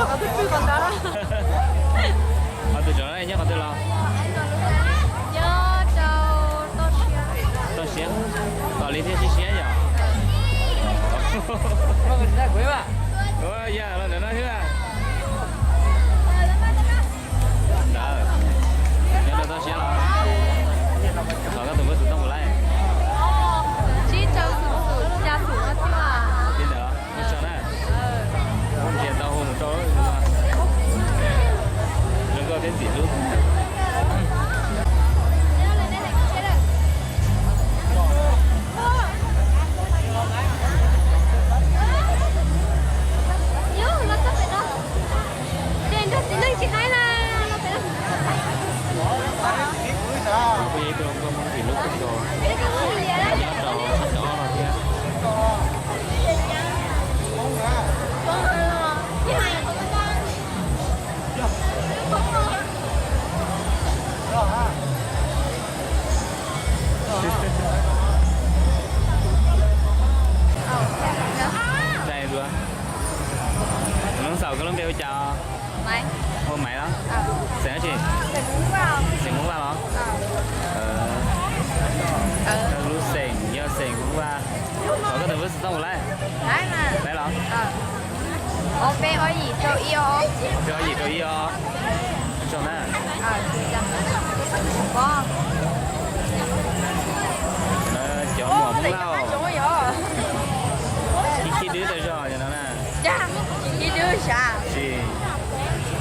Qhov twg tsov no nyob qhov twg los? Toj siab, kom li thiaj siab siab yom. Ua yam los ntawm no xwb. Ntawd nyob rau toj siab los? Thov koj tus npawb xov tooj mus laij. Li ntawd los mus tso na. Ntsia tau hu mus rau zoo nkauj thiab ntxim hlub. Kuj yog ib tug nkauj Hmoob ntxim hlub kawg nkaus, nyob rau sab cov ob no thiab. Ntxawm, koj lub npe hu cas? Hu Maiv los? Xeem dab tsi? Xeem Hmoob Vaj los? Koj lub xeem yog xeem Hmoob Vaj. Thov koj tus npawb xov tooj mus laij. Laij los? Peb ob yim rau ib os. Zoo na. Cov muam Hmoob Lauj, khib khib dwb tag zog no na. Tsis,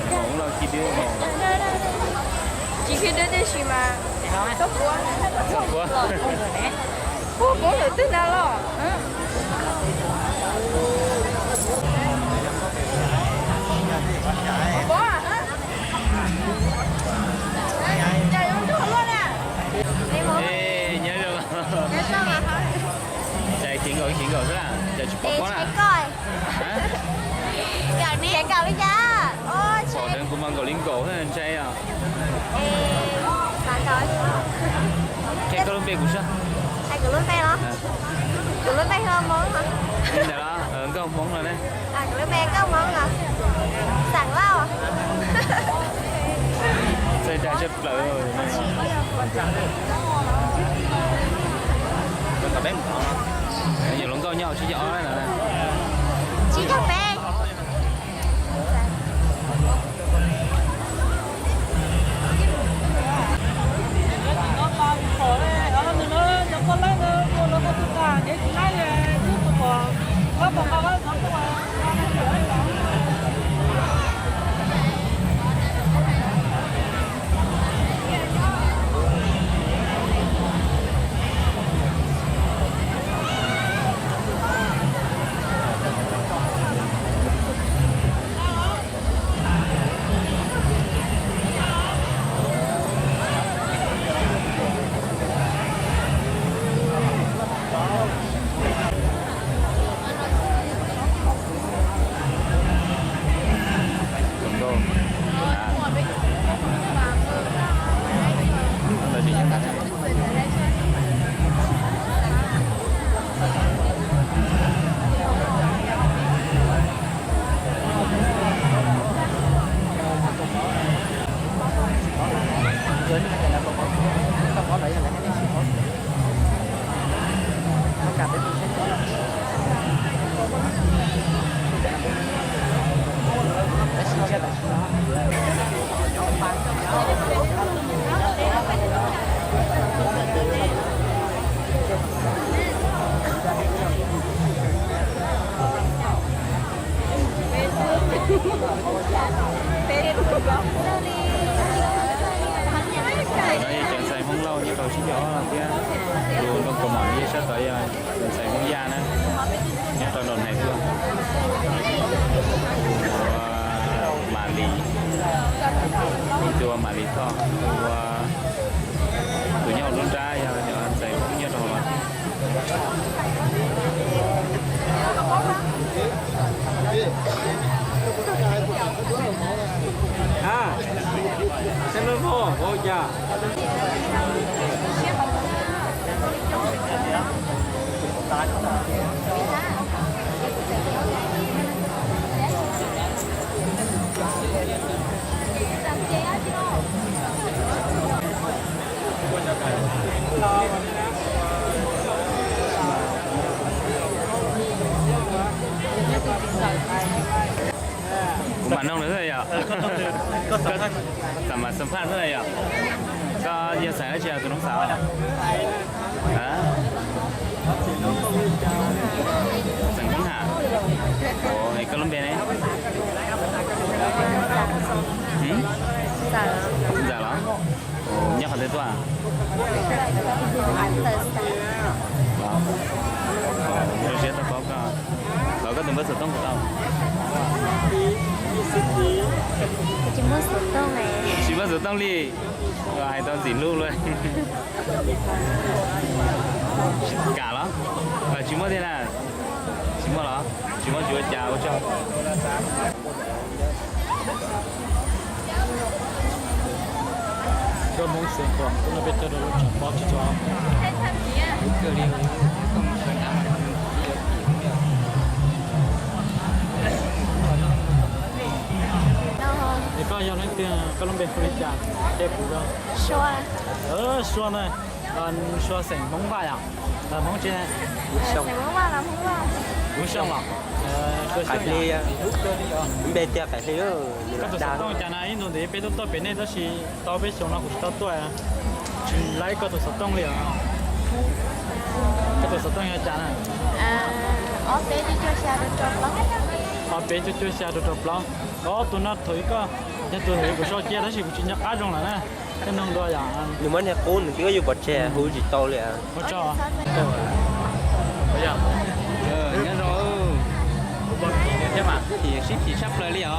muam Hmoob Lauj khib dwb, tsis khib dwb tib si mas txhob puab, txhob puab lawm twg ntag los. Nyob zoo. Cas khiv nkaus khiv nkaus xwb na, cas tsis pom koj na. Pom dheev kuv mas nkaum li nkaus xwb ntshai os. Qhia koj lub npe kuv saib. Li ntawd los nkauj Hmoob no ne. Txawj dag tshaj plaws. Yuav hluas nkauj nyob hauv tsib caug ob no. Tsib caug peb. Cov ntxhais Hmoob Lauj nyob rau tsib caug ob no thiab, tus npawb kaus mom nyob sab tod yog tus ntxhais Hmoob Yaj na, nyob rau nraum no tuaj. Ua Mas Lis, tus ua Mas Lis Thoj, ua tus nyob hauv lub nrab yog cov ntxhais Hmoob nyob rau hauv no. Noog lawm xwb yom? Xam mas xam phaj xwb yom? Koj yog xeem dab tsi tus noob xav? Xeem Hmoob Ham. Koj lub npe ne? Ntxawm los? Nyob qhov twg tuaj? Zoo siab tau paub koj. Thov koj tus npawb xov tooj kuv tau. Tsis muaj xov tooj li. Hais tau ntxim hlub luaj. Kam los? Tsis muaj thiab na? Tsis muaj los? Tsis muaj tsis ua cas, ua tsaug. Koj Hmoob xeem Huam, koj no peb coj rau lub tsev pob tsis tso. Es koj yog leej twg, koj lub npe hu li cas? Qhia kuv. Sua na. Sua xeem Hmoob Vaj yom? Hmoob tsi? Hmoob Xyooj los? Npe tias Qaim Hli. Koj tus xov tooj cas na, ib ntus ntawd peb tuaj tuaj pem nej tab sis tau peb xyoo no kuv tsis tau tuaj. Tsis laib koj tus xov tooj li os. Koj tus xov tooj yog cas na? Ob peb cuaj cuaj xya rau rau plaub. Ob tug no thaum ub koj yog tus thaum ub kuv sau cia tab sis kuv tsis nco qab zoo lawm na. Koj noog dua yom? Nws muab niag qub nws twb yuav pov tseg hu tsis tau li. Ua tsaug. Nyob zoo. Sib phim sab plaws li os,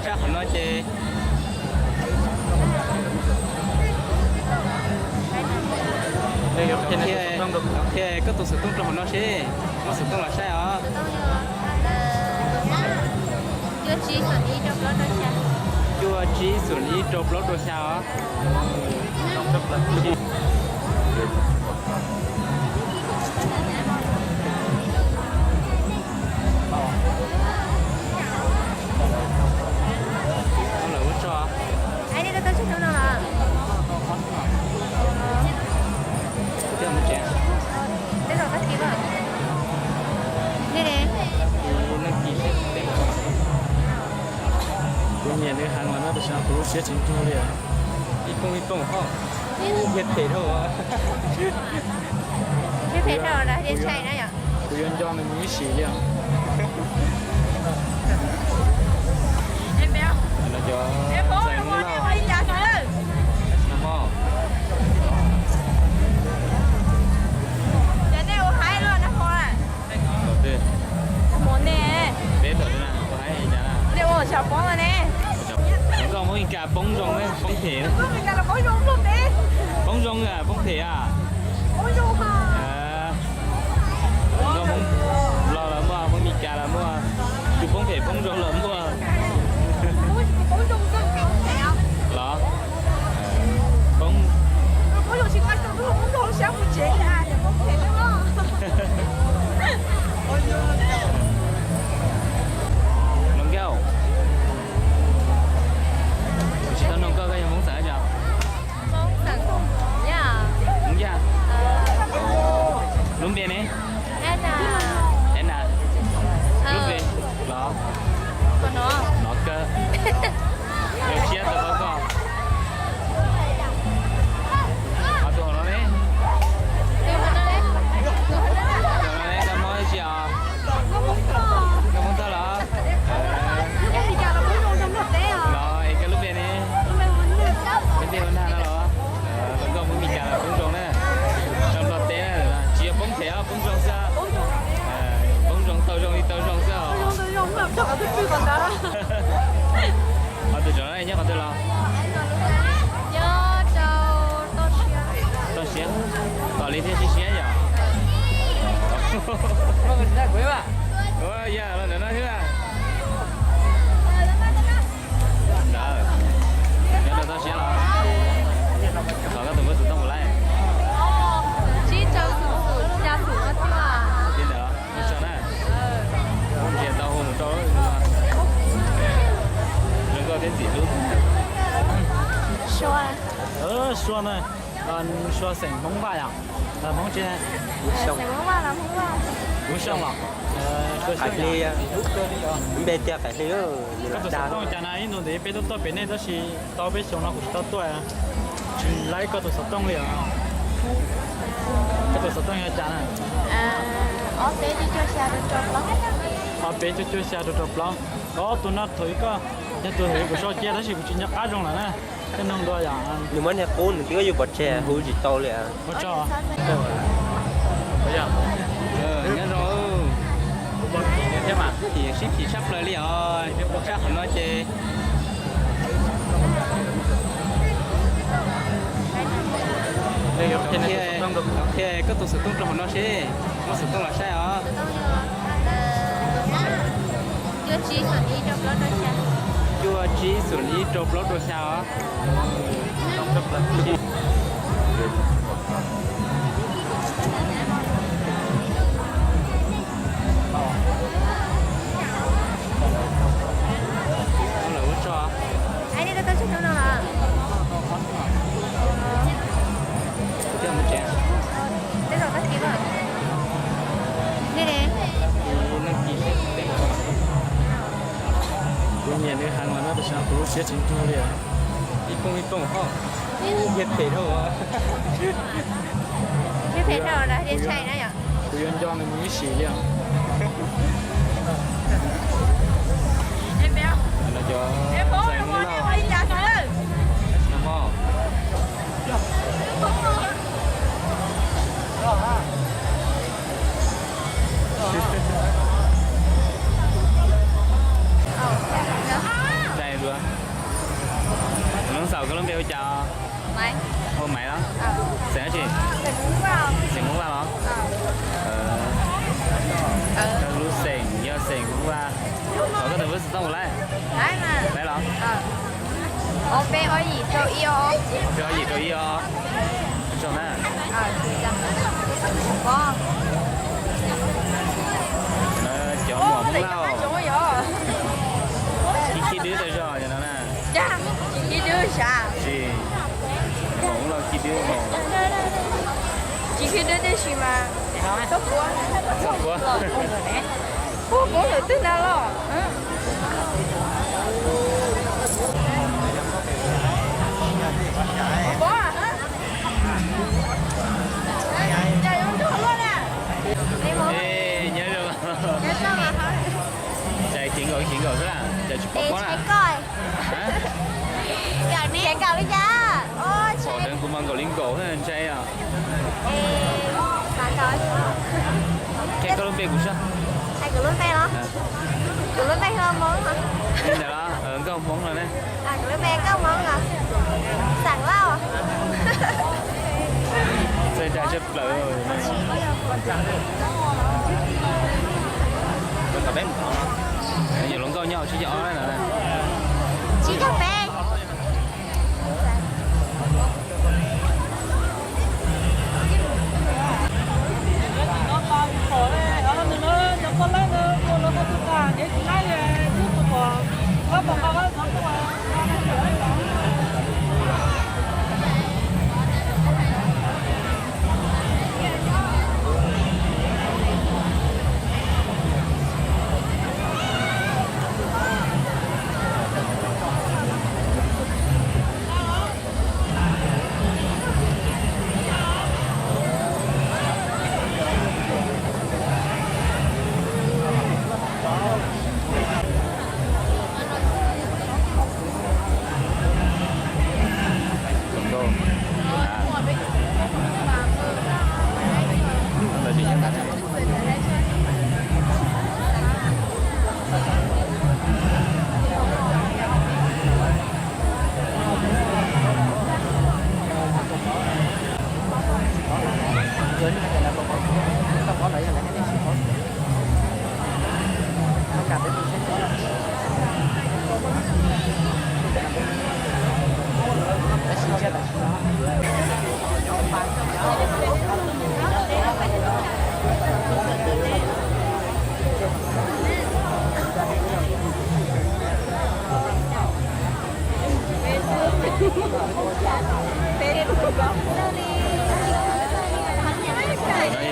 sab qhov no ces. Qhia koj tus xov tooj rau hauv no seb muaj xov tooj los saib os. Cuaj tsib xoom ib rau plaub rau xya os. Lawv ua tso. Kuv nyiam nws heev los no tab sis kuv lub siab tsis nrug li. Ib phooj ib phooj ho, thiab phem dhau. Thiab phem dhau los thiab ntshai na yom. Kuv yuav nco nws mus ib sim li os. Cas nej ua haib luaj na ho. Peb thaum nej ua haib cas na? Nej ua xyaum poob ne. Koj muab Mis Kas poob zoo, poob phem. Poob zoo, poob phem a. Koj muab Nplog los muaj, muab Mis Kas los muaj, tus poob phem poob zoo los muaj. Los poob. Hluas nkauj, kuv tsis tau nug koj, koj yog Hmoob xeem dab tsi? Hmoob Yaj. Lub npe ne? Lub npe los? Hnov kawg. Zoo siab tau paub koj. Ho tus hauv no ne? Tus hauv no ne, koj Hmoob dab tsi os? Koj Hmoob Thoj los? Los es koj lub npe ne? Lub npe hu Nag no los? Koj Hmoob Mis Kas los poob zoo na. Rau Nplog teb na, tsis yog poob phem os, poob zoo xwb. Poob zoo tau zoo li tau zoo xwb os. Ho tus tsov no nyob qhov twg los? Toj siab. Kom li thiaj siab siab yom. Yog los ntawm no xwb. Ntawd nyob rau toj siab los? Thov koj tus npawb xov tooj kuv laij. Li ntawd los? Ua tsaug na. Ntsia tau hu mus rau zoo nkauj thiab ntxim hlub. Sua. Sua na. Sua xeem Hmoob Vaj yom? Hmoob tsi? Xeem Hmoob Vaj los Hmoob Vaj? Kuv xyoo los. Qaim Hli, npe tiag Qaim Hli. Koj tus xov tooj cas na, ib ntus ntawd peb tuaj tuaj pem nej tab sis tau peb xyoo no kuv tsis tau tuaj. Tsis laib koj tus xov tooj li os. Koj tus xov tooj yog cas na? Ob peb cuaj cuaj xya rau rau plaub. Ob peb cuaj cuaj xya rau rau plaub. Koj tus no thaum ub koj yog tus thaum ub kuv sau cia tab sis kuv tsis nco qab zoo lawm na. Tej no dua yom. Nws muab niag qub nws twb yuav pov tseg hu tsis tau li. Ua tsaug. Nyob zoo. Thiab mas sib phim tshaj plaws li os, tshaj qhov no ces. Qhia koj tus xov tooj rau hauv no seb muaj xov tooj los saib os. Cuaj tsib xoom ib rau plaub rau xya os. Lawv ua tso. Kuv nyiam nws heev los no tab sis kuv lub siab tsis nrug li. Ib pooj ib pooj hoj. Thiab phem dhau. Thiab phem dhau na, thiab ntshai na yom. Kuv yuav nco nws mus ib sim li os. Dais dua. Nov xaum koj lub npe hu cas? Hu Maiv los? Xeem dab tsi? Xeem Hmoob Vaj los? Koj lub xeem yog xeem Hmoob Vaj. Koj tus lub xov tooj ua laib? Laib los? Ob peb ob yim rau ib os. Ob peb ob yim rau ib os. Zoo na. Cov muam Hmoob Lauj. Khib khib dwb tau zog no na. Khib dwb sav. Tsis, muam Hmoob Lauj khib dwb. Tsis khib dwb tiam sis mas txhob quab. Txhob quab. Puag poob lawm twg ntag los. Nyob zoo. Cas khiv nkaus khiv nkaus xwb, cas tsis pom pob na. Pom dheev kuv mas nkaus li nkaus ntshai os. Qhia koj lub npe kuv saib. Kuv lub npe los? Li ntawd los nkauj Hmoob no ne. Kuv lub npe nkauj Hmoob los? Xeem Lauj. Txawj dag tshaj plaws. Yuav hluas nkauj nyob hauv tsib caug ob na. Tsib caug peb.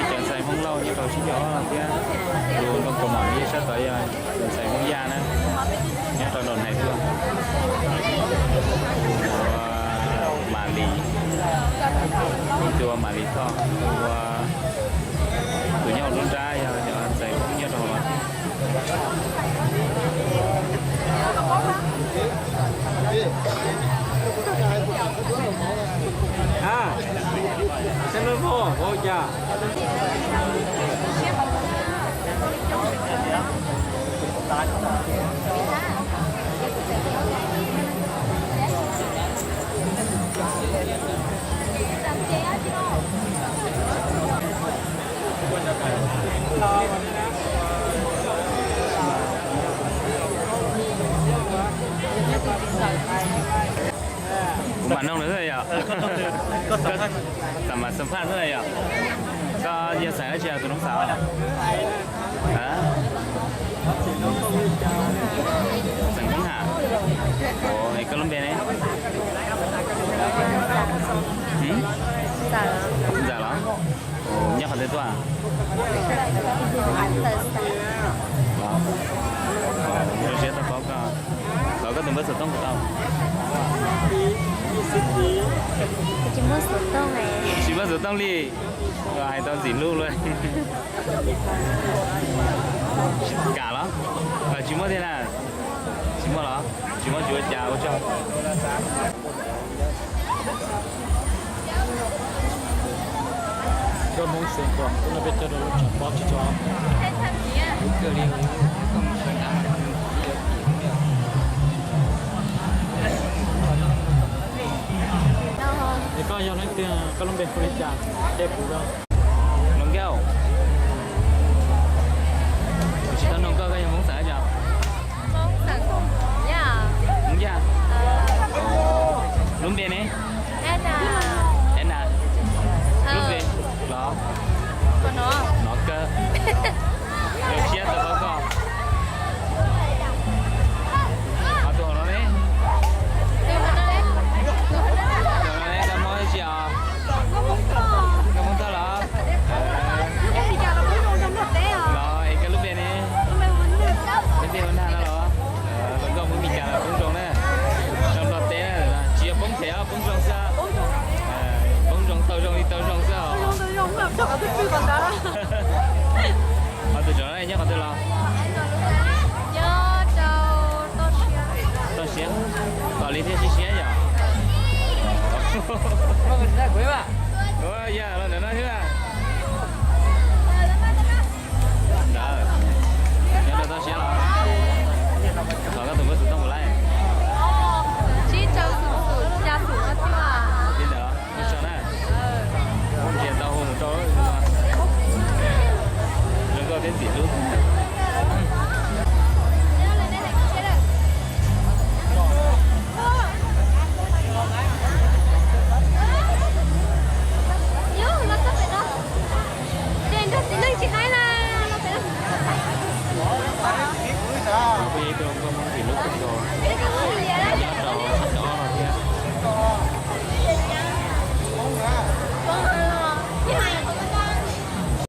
Cov ntxhais Hmoob Lauj nyob rau tsib caug ob thiab. Tod yog tus ntxhais Hmoob Yaj na, nyob rau nraum hais tuaj. Ua Mas Lis, tus ua Mas Lis Thoj, ua tus nyob hauv lub nrab yog cov ntxhais Hmoob nyob rau hauv no. Kuv mam noog lawm xwb yom. Xam phaj xwb yom. Koj yog xeem dab tsi tus noob xav? Xeem Hmoob Ham. Es koj lub npe ne? Ntxawm los? Nyob qhov twg tuaj? Zoo siab tau paub koj. Los koj tus npawb xov tooj kuv tau. Tsis muaj xov tooj li. Hais tau ntxim hlub luaj. Kam los? Tsis muaj thiab na. Tsis muaj los? Tsis muaj tsis ua cas, ua tsaug. Koj Hmoob Xeev Khuam no peb coj rau lub tshav pob tsis tso. Es koj yog leej twg, koj lub npe hu li cas? Ces kuv los nkauj. Tsis tau nug koj, koj yog Hmoob xeem dab tsi? Hmoob Yaj. Lub npe ne? Ena. Lub npe los? Nov kawg. Zoo siab tau paub koj. Ho tus hauv no ne? Tus hauv no ne, koj Hmoob dab tsi os? Koj Hmoob Thoj los? Los es koj lub npe ne? Lub npe hu Nag no los? Los nkauj Hmoob Mes Kas los poob zoo na. Zoo Nplog teb na, tsis yog poob them os, poob zoo xwb. Poob zoo, tau zoo li tau zoo xwb os. Ho tus tsov no nyob qhov twg los? Toj Siab. Kom li thiaj siab siab yom. Yog los ntawm no xwb. Ntawd, nyob rau toj siab los? Thov koj tus npawb xov tooj puas laib? Li ntawd, ua tsaug na. Ntsia tau hu mus rau zoo nkauj thiab ntxim hlub.